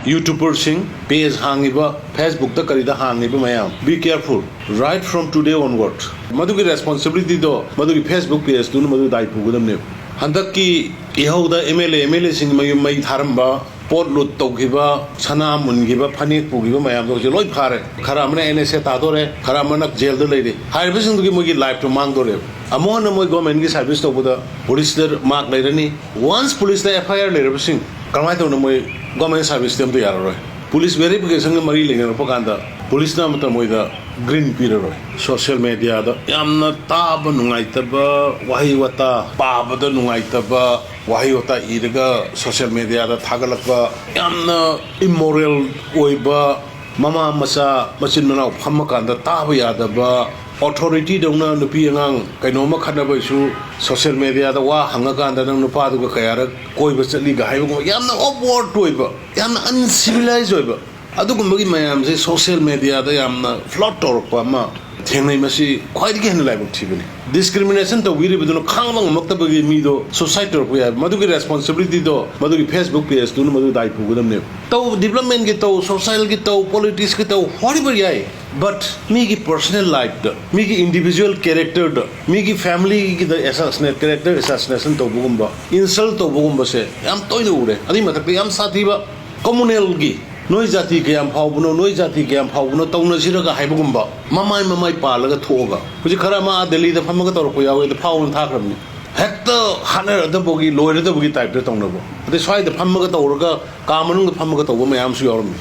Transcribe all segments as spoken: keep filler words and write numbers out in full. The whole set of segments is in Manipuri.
YouTuberꯁꯤꯡ, page ꯍꯥꯡꯉꯤꯕ, Facebookꯇ ꯀꯔꯤꯗ ꯍꯥꯡꯉꯤꯕ ꯃꯌꯥꯝ, be careful, right from today onward. ꯃꯗꯨꯒꯤ responsibilityꯗꯣ ꯃꯗꯨꯒꯤ Facebook pageꯇꯨꯅ ꯃꯗꯨ ꯗꯥꯏ ꯄꯨꯒꯗꯕꯅꯦꯕ꯫ ꯍꯟꯗꯛꯀꯤ ꯏꯍꯧꯗ MLA, MLAꯁꯤꯡ ꯃꯌꯨꯝ ꯃꯩ ꯊꯥꯔꯝꯕ, ꯄꯣꯠ ꯂꯨꯠ ꯇꯧꯈꯤꯕ, ꯁꯅꯥ ꯃꯨꯟꯈꯤꯕ, ꯐꯅꯦꯛ ꯄꯨꯈꯤꯕ ꯃꯌꯥꯝꯗꯣ ꯍꯧꯖꯤꯛ ꯂꯣꯏ ꯐꯥꯔꯦ꯫ ꯈꯔ ꯑꯃꯅ NSA ꯇꯥꯗꯣꯔꯦ, ꯈꯔ ꯑꯃꯅ ꯖꯦꯜꯗ ꯂꯩꯔꯤ꯫ ꯍꯥꯏꯔꯤꯕꯁꯤꯡꯗꯨꯒꯤ ꯃꯣꯏꯒꯤ lifeꯇꯣ ꯃꯥꯡꯗꯣꯔꯦꯕ꯫ ꯑꯃꯨꯛ ꯍꯟꯅ ꯃꯣꯏ governmentꯀꯤ service ꯇꯧꯕꯗ policeꯇ mark ꯂꯩꯔꯅꯤ꯫ Once policeꯇ FIR ꯂꯩꯔꯕꯁꯤꯡ ꯀꯃꯥꯏꯅ ꯇꯧꯅ ꯃꯣꯏ government serviceꯇ ꯑꯝꯇ ꯌꯥꯔꯔꯣꯏ꯫ Police verificationꯒ ꯃꯔꯤ ꯂꯩꯅꯔꯛꯄ ꯀꯥꯟꯗ policeꯅ ꯑꯃꯠꯇ ꯃꯣꯏꯗ green ꯄꯤꯔꯔꯣꯏ꯫ Social mediaꯗ ꯌꯥꯝꯅ ꯇꯥꯕ ꯅꯨꯡꯉꯥꯏꯇꯕ ꯋꯥꯍꯩ ꯋꯥꯇꯥ, ꯄꯥꯕꯗ ꯅꯨꯡꯉꯥꯏꯇꯕ ꯋꯥꯍꯩ ꯋꯥꯇꯥ ꯏꯔꯒ social mediaꯗ ꯊꯥꯒꯠꯂꯛꯄ, ꯌꯥꯝꯅ immoral ꯑꯣꯏꯕ, ꯃꯃꯥ ꯃꯆꯥ ꯃꯆꯤꯟ ꯃꯅꯥꯎ ꯐꯝꯃꯀꯥꯟꯗ ꯇꯥꯕ ꯌꯥꯗꯕ, authorityꯗꯧꯅ ꯅꯨꯄꯤ ꯑꯉꯥꯡ ꯀꯩꯅꯣꯝꯃ ꯈꯠꯅꯕꯩꯁꯨ social mediaꯗ ꯋꯥ ꯍꯪꯉꯀꯥꯟꯗ ꯅꯪ ꯅꯨꯄꯥꯗꯨꯒ ꯀꯌꯥꯔꯛ ꯀꯣꯏꯕ ꯆꯠꯂꯤꯒ ꯍꯥꯏꯕꯒꯨꯝꯕ ꯌꯥꯝꯅ awkward ꯑꯣꯏꯕ, ꯌꯥꯝꯅ uncivilized ꯑꯣꯏꯕ, ꯑꯗꯨꯒꯨꯝꯕꯒꯤ ꯃꯌꯥꯝꯁꯦ social mediaꯗ ꯌꯥꯝꯅ float ꯇꯧꯔꯛꯄ ꯑꯃ ꯊꯦꯡꯅꯩ꯫ ꯃꯁꯤ ꯈ꯭ꯋꯥꯏꯗꯒꯤ ꯍꯦꯟꯅ ꯂꯥꯏꯕꯛ ꯊꯤꯕꯅꯤ꯫ Discrimination ꯇꯧꯕꯤꯔꯤꯕꯗꯨꯅ ꯈꯥꯡꯕ ꯉꯝꯃꯛꯇꯕꯒꯤ ꯃꯤꯗꯣ suicide ꯇꯧꯔꯛꯄ ꯌꯥꯏ꯫ ꯃꯗꯨꯒꯤ responsibilityꯗꯣ ꯃꯗꯨꯒꯤ Facebook pageꯇꯨꯅ ꯃꯗꯨ ꯗꯥꯏ ꯄꯨꯒꯗꯕꯅꯦꯕ꯫ ꯇꯧ, developmentꯀꯤ ꯇꯧ, socialꯒꯤ ꯇꯧ, politicsꯀꯤ ꯇꯧ, whatever ꯌꯥꯏ, but ꯃꯤꯒꯤ personal lifeꯇ, ꯃꯤꯒꯤ individual characterꯗ, ꯃꯤꯒꯤ familyꯒꯤꯗ assassinate, character assassination ꯇꯧꯕꯒꯨꯝꯕ, insult ꯇꯧꯕꯒꯨꯝꯕꯁꯦ ꯌꯥꯝ ꯇꯣꯏꯅ ꯎꯔꯦ꯫ ꯑꯗꯨꯒꯤ ꯃꯊꯛꯇ ꯌꯥꯝ ꯁꯥꯊꯤꯕ communalꯒꯤ, "ꯅꯣꯏ ꯖꯥꯇꯤ ꯀꯌꯥꯝ ꯐꯥꯎꯕꯅꯣ, ꯅꯣꯏ ꯖꯥꯇꯤ ꯀꯌꯥꯝ ꯐꯥꯎꯕꯅꯣ ꯇꯧꯅꯁꯤꯔꯒ" ꯍꯥꯏꯕꯒꯨꯝꯕ, ꯃꯃꯥꯏ ꯃꯃꯥꯏ ꯄꯥꯜꯂꯒ ꯊꯣꯛꯑꯒ꯫ ꯍꯧꯖꯤꯛ ꯈꯔ ꯑꯃ ꯑꯥ ꯗꯦꯜꯂꯤꯗ ꯐꯝꯃꯒ ꯇꯧꯔꯛꯄ ꯌꯥꯎꯋꯦ, ꯑꯗ ꯐꯥꯎꯅ ꯊꯥꯈ꯭ꯔꯕꯅꯤ꯫ ꯍꯦꯛꯇ ꯍꯥꯠꯅꯔꯗꯕꯒꯤ, ꯂꯣꯏꯔꯗꯕꯒꯤ typeꯇ ꯇꯧꯅꯕ꯫ ꯑꯗꯩ ꯁ꯭ꯋꯥꯏꯗ ꯐꯝꯃꯒ ꯇꯧꯔꯒ ꯀꯥ ꯃꯅꯨꯡꯗ ꯐꯝꯃꯒ ꯇꯧꯕ ꯃꯌꯥꯝꯁꯨ ꯌꯥꯎꯔꯝꯃꯤ꯫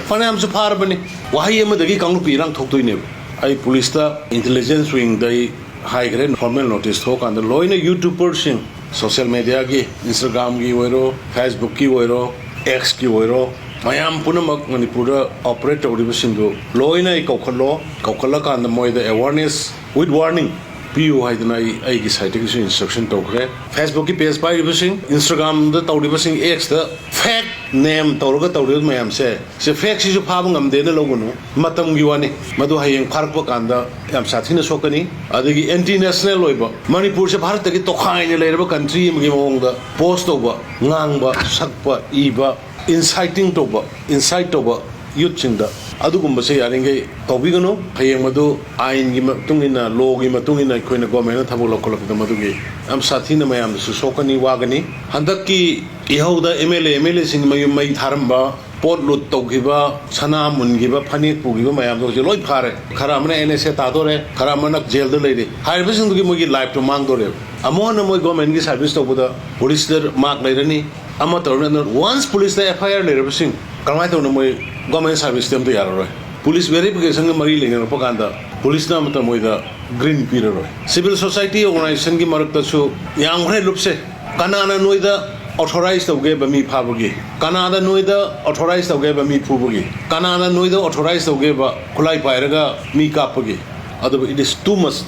ꯐꯅꯌꯥꯝꯁꯨ ꯐꯥꯔꯕꯅꯤ꯫ ꯋꯥꯍꯩ ꯑꯃꯗꯒꯤ ꯀꯥꯡꯂꯨꯞꯀꯤ ꯏꯔꯥꯡ ꯊꯣꯛꯇꯣꯏꯅꯦꯕ꯫ ꯑꯩ policeꯇ intelligence wingꯗ ꯑꯩ ꯍꯥꯏꯈ꯭ꯔꯦ, formal notice ꯊꯣꯛꯑꯀꯥꯟꯗ ꯂꯣꯏꯅ YouTuberꯁꯤꯡ, social mediaꯒꯤ, Instagramꯒꯤ ꯑꯣꯏꯔꯣ, Facebookꯀꯤ ꯑꯣꯏꯔꯣ, Xꯀꯤ ꯑꯣꯏꯔꯣ, ꯃꯌꯥꯝ ꯄꯨꯝꯅꯃꯛ ꯃꯅꯤꯄꯨꯔꯗ operate ꯇꯧꯔꯤꯕꯁꯤꯡꯗꯨ ꯂꯣꯏꯅ ꯑꯩ ꯀꯧꯈꯠꯂꯣ, ꯀꯧꯈꯠꯂꯀꯥꯟꯗ ꯃꯣꯏꯗ awareness with warning ꯄꯤꯌꯨ ꯍꯥꯏꯗꯅ ꯑꯩ ꯑꯩꯒꯤ sideꯇꯒꯤꯁꯨ instruction ꯇꯧꯈ꯭ꯔꯦ꯫ Facebookꯀꯤ page ꯄꯥꯏꯔꯤꯕꯁꯤꯡ, Instagramꯗ ꯇꯧꯔꯤꯕꯁꯤꯡ, Xꯇ fake name ꯇꯧꯔꯒ ꯇꯧꯔꯤꯕ ꯃꯌꯥꯝꯁꯦ, ꯁꯤ fakeꯁꯤꯁꯨ ꯐꯥꯕ ꯉꯝꯗꯦꯅ ꯂꯧꯒꯅꯨ, ꯃꯇꯝꯒꯤ ꯋꯥꯅꯤ꯫ ꯃꯗꯨ ꯍꯌꯦꯡ ꯐꯥꯔꯛꯄ ꯀꯥꯟꯗ ꯌꯥꯝ ꯁꯥꯊꯤꯅ ꯁꯣꯛꯀꯅꯤ꯫ ꯑꯗꯒꯤ anti national ꯑꯣꯏꯕ, ꯃꯅꯤꯄꯨꯔꯁꯦ ꯚꯥꯔꯠꯇꯒꯤ ꯇꯣꯈꯥꯏꯅ ꯂꯩꯔꯕ country ꯑꯃꯒꯤ ꯃꯑꯣꯡꯗ post ꯇꯧꯕ, ꯉꯥꯡꯕ, ꯁꯛꯄ, ꯏꯕ, ꯏꯟꯁꯥꯏꯇꯤꯡ ꯇꯧꯕ, ꯏꯟꯁꯥꯏꯠ ꯇꯧꯕ ꯌꯨꯠꯁꯤꯡꯗ, ꯑꯗꯨꯒꯨꯝꯕꯁꯦ ꯌꯥꯔꯤꯈꯩ ꯇꯧꯕꯤꯒꯅꯨ꯫ ꯍꯌꯦꯡ ꯃꯗꯨ ꯑꯥꯏꯟꯒꯤ ꯃꯇꯨꯡ ꯏꯟꯅ, ꯂꯣꯒꯤ ꯃꯇꯨꯡ ꯏꯟꯅ ꯑꯩꯈꯣꯏꯅ ꯒꯣꯔꯃꯦꯟꯅ ꯊꯕꯛ ꯂꯧꯈꯠꯂꯛꯄꯗ ꯃꯗꯨꯒꯤ ꯌꯥꯝ ꯁꯥꯊꯤꯅ ꯃꯌꯥꯝꯗꯁꯨ ꯁꯣꯛꯀꯅꯤ, ꯋꯥꯒꯅꯤ꯫ ꯍꯟꯗꯛꯀꯤ ꯏꯍꯧꯗ M L A, M L ꯑꯦꯁꯤꯡ ꯃꯌꯨꯝ ꯃꯩ ꯊꯥꯔꯝꯕ, ꯄꯣꯠ ꯂꯨꯠ ꯇꯧꯈꯤꯕ, ꯁꯅꯥ ꯃꯨꯟꯈꯤꯕ, ꯐꯅꯦꯛ ꯄꯨꯈꯤꯕ ꯃꯌꯥꯝꯗꯣ ꯍꯧꯖꯤꯛ ꯂꯣꯏ ꯐꯥꯔꯦ꯫ ꯈꯔ ꯑꯃꯅ ꯑꯦꯟ ꯑꯦꯁ ꯑꯦ ꯇꯥꯗꯣꯔꯦ, ꯈꯔ ꯑꯃꯅ ꯖꯦꯜꯗ ꯂꯩꯔꯤ꯫ ꯍꯥꯏꯔꯤꯕꯁꯤꯡꯗꯨꯒꯤ ꯃꯣꯏꯒꯤ ꯂꯥꯏꯐꯇꯣ ꯃꯥꯡꯗꯣꯔꯦꯕ꯫ ꯑꯃꯨꯛ ꯍꯟꯅ ꯃꯣꯏ ꯒꯣꯔꯃꯦꯟꯒꯤ ꯁꯥꯔꯚꯤꯁ ꯇꯧꯕꯗ ꯄꯨꯂꯤꯁꯇ ꯃꯥꯔꯛ ꯂꯩꯔꯅꯤ, ꯑꯃ ꯇꯧꯔꯅꯤ꯫ ꯑꯗꯨꯅ ꯋꯥꯟꯁ ꯄꯨꯂꯤꯁꯇ ꯑꯦꯐ ꯑꯥꯏ ꯑꯥꯔ ꯂꯩꯔꯕꯁꯤꯡ ꯀꯃꯥꯏꯅ ꯇꯧꯅ ꯃꯣꯏ ꯒꯣꯔꯃꯦꯟ ꯁꯥꯔꯚꯤꯁꯇꯤ ꯑꯝꯇ ꯌꯥꯔꯔꯣꯏ꯫ ꯄꯨꯂꯤꯁ ꯚꯦꯔꯤꯐꯤꯀꯦꯁꯟꯒ ꯃꯔꯤ ꯂꯩꯅꯔꯛꯄ ꯀꯥꯟꯗ ꯄꯨꯂꯤꯁꯅ ꯑꯃꯠꯇ ꯃꯣꯏꯗ ꯒ꯭ꯔꯤꯟ ꯄꯤꯔꯔꯣꯏ꯫ ꯁꯤꯚꯤꯜ ꯁꯣꯁꯥꯏꯇꯤ ꯑꯣꯔꯒꯅꯥꯏꯖꯦꯁꯟꯒꯤ ꯃꯔꯛꯇꯁꯨ ꯌꯥꯝꯈ꯭ꯔꯦ ꯂꯨꯞꯁꯦ꯫ ꯀꯅꯥꯅ ꯅꯣꯏꯗ ꯑꯣꯊꯣꯔꯥꯏꯁ ꯇꯧꯒꯦꯕ ꯃꯤ ꯐꯥꯕꯒꯤ? ꯀꯅꯥꯗ ꯅꯣꯏꯗ ꯑꯣꯊꯣꯔꯥꯏꯁ ꯇꯧꯒꯦꯕ ꯃꯤ ꯐꯨꯕꯒꯤ? ꯀꯅꯥꯅ ꯅꯣꯏꯗ ꯑꯣꯊꯣꯔꯥꯏꯁ ꯇꯧꯒꯦꯕ ꯈꯨꯠꯂꯥꯏ ꯄꯥꯏꯔꯒ ꯃꯤ ꯀꯥꯞꯄꯒꯤ? ꯑꯗꯨꯕꯨ it is too much꯫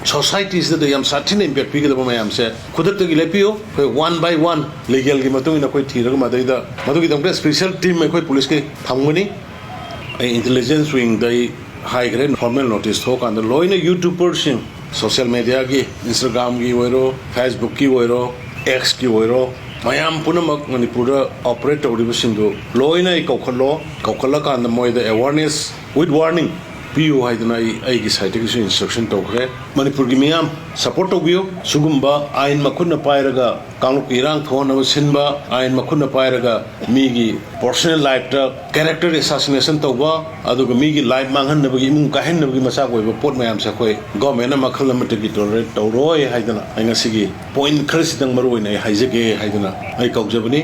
ꯁꯣꯁꯥꯏꯇꯤꯁꯤꯗ ꯌꯥꯝ ꯁꯥꯊꯤꯅ ꯏꯝꯄꯦꯛ ꯄꯤꯒꯗꯕ ꯃꯌꯥꯝꯁꯦ ꯈꯨꯗꯛꯇꯒꯤ ꯂꯦꯞꯄꯤꯌꯨ꯫ ꯑꯩꯈꯣꯏ ꯋꯥꯟ ꯕꯥꯏ ꯋꯥꯟ ꯂꯤꯒꯦꯜꯒꯤ ꯃꯇꯨꯡ ꯏꯟꯅ ꯑꯩꯈꯣꯏ ꯊꯤꯔꯒ ꯃꯗꯩꯗ ꯃꯗꯨꯒꯤꯗꯃꯛꯇ ꯁ꯭ꯄꯦꯁꯤꯌꯦꯜ ꯇꯤꯝ ꯑꯩꯈꯣꯏ ꯄꯨꯂꯤꯁꯀꯤ ꯊꯝꯒꯅꯤ꯫ ꯑꯩ ꯏꯟꯇꯦꯂꯤꯖꯦꯟꯁ ꯋꯤꯡꯗ ꯑꯩ ꯍꯥꯏꯈ꯭ꯔꯦ, ꯐꯣꯔꯃꯦꯜ ꯅꯣꯇꯤꯁ ꯊꯣꯛꯑꯀꯥꯟꯗ ꯂꯣꯏꯅ ꯌꯨꯇ꯭ꯌꯨꯕꯔꯁꯤꯡ, ꯁꯣꯁꯤꯌꯦꯜ ꯃꯦꯗꯤꯌꯥꯒꯤ, ꯏꯟꯁꯇꯥꯒ꯭ꯔꯥꯝꯒꯤ ꯑꯣꯏꯔꯣ, ꯐꯦꯁꯕꯨꯛꯀꯤ ꯑꯣꯏꯔꯣ, ꯑꯦꯛꯁꯀꯤ ꯑꯣꯏꯔꯣ, ꯃꯌꯥꯝ ꯄꯨꯝꯅꯃꯛ ꯃꯅꯤꯄꯨꯔꯗ ꯑꯣꯄꯔꯦꯠ ꯇꯧꯔꯤꯕꯁꯤꯡꯗꯨ ꯂꯣꯏꯅ ꯑꯩ ꯀꯧꯈꯠꯂꯣ꯫ ꯀꯧꯈꯠꯂꯀꯥꯟꯗ ꯃꯣꯏꯗ ꯑꯦꯋꯥꯔꯅꯦꯁ with warning ꯄꯤꯌꯨ ꯍꯥꯏꯗꯅ ꯑꯩ ꯑꯩꯒꯤ ꯁꯥꯏꯠꯇꯒꯤꯁꯨ ꯏꯟꯁꯇ꯭ꯔꯛꯁꯟ ꯇꯧꯈ꯭ꯔꯦ꯫ ꯃꯅꯤꯄꯨꯔꯒꯤ ꯃꯤꯌꯥꯝ, ꯁꯞꯄꯣꯔꯠ ꯇꯧꯕꯤꯌꯨ꯫ ꯁꯤꯒꯨꯝꯕ ꯑꯥꯏꯟ ꯃꯈꯨꯠꯅ ꯄꯥꯏꯔꯒ ꯀꯥꯡꯂꯨꯞꯀꯤ ꯏꯔꯥꯡ ꯊꯣꯛꯍꯟꯅꯕ ꯁꯤꯟꯕ, ꯑꯥꯏꯟ ꯃꯈꯨꯠꯅ ꯄꯥꯏꯔꯒ ꯃꯤꯒꯤ ꯄꯔꯁꯣꯅꯦꯜ ꯂꯥꯏꯐꯇ ꯀꯦꯔꯦꯛꯇꯔ ꯑꯦꯁꯥꯁꯤꯅꯦꯁꯟ ꯇꯧꯕ, ꯑꯗꯨꯒ ꯃꯤꯒꯤ ꯂꯥꯏꯐ ꯃꯥꯡꯍꯟꯅꯕꯒꯤ, ꯏꯃꯨꯡ ꯀꯥꯏꯍꯟꯅꯕꯒꯤ ꯃꯆꯥꯛ ꯑꯣꯏꯕ ꯄꯣꯠ ꯃꯌꯥꯝꯁꯦ ꯑꯩꯈꯣꯏ ꯒꯣꯔꯃꯦꯟꯅ ꯃꯈꯜ ꯑꯃꯠꯇꯒꯤ ꯇꯣꯂꯔꯦꯠ ꯇꯧꯔꯣꯏ ꯍꯥꯏꯗꯅ ꯑꯩ ꯉꯁꯤꯒꯤ ꯄꯣꯏꯟ ꯈꯔꯁꯤꯗꯪ ꯃꯔꯨ ꯑꯣꯏꯅ ꯑꯩ ꯍꯥꯏꯖꯒꯦ ꯍꯥꯏꯗꯅ ꯑꯩ ꯀꯧꯖꯕꯅꯤ꯫